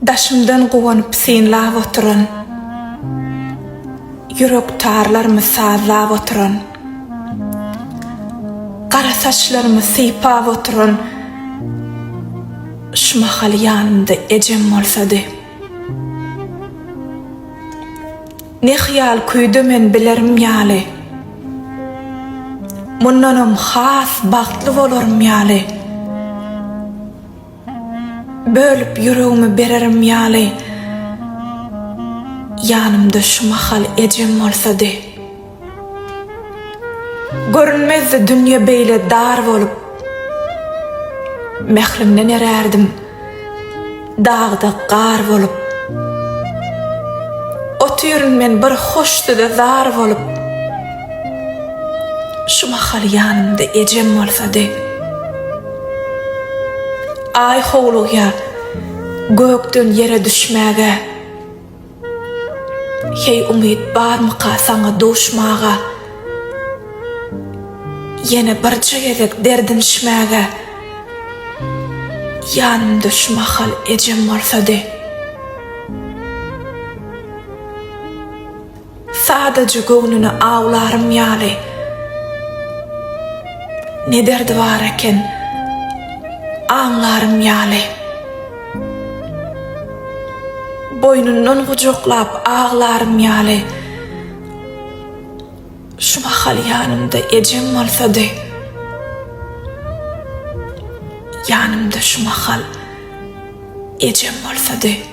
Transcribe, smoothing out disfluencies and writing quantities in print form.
Daşymdan guwanyp synlap oturan, Ýürek tarlarymy sazlap oturan, Gara saçlarymy sypap oturan Şu mahal ýanymda ejem bolsady. Ne hyýal küýde men bilerim ýaly, Mundanam has bagtly bolarym ýaly. Bölüp ýüregimi bererim ýaly, Ýanymda şu mahal ejem bolsady. Görünmezdi dünýe beýle dar bolup, Mährinden erärdim dagda gar bolup. Otyryn men bir hoş söze zar bolup, Şu mahal ýanymda ejem bolsady. Aý howlugýar gökden ýere düşmäge. Heý umyt barmyka saňa duşmaga. Ýene birje gezek derdinişmäge. Ýanymda şu mahal ejem bolsady. Sadaja göwnüni awlarym ýaly. Ne derdi bar eken aňlarym ýaly. Boýnundan gujaklap aglarym ýaly. Şu mahal ýanymda ejem bolsady. Ýanymda şu mahal ejem bolsady.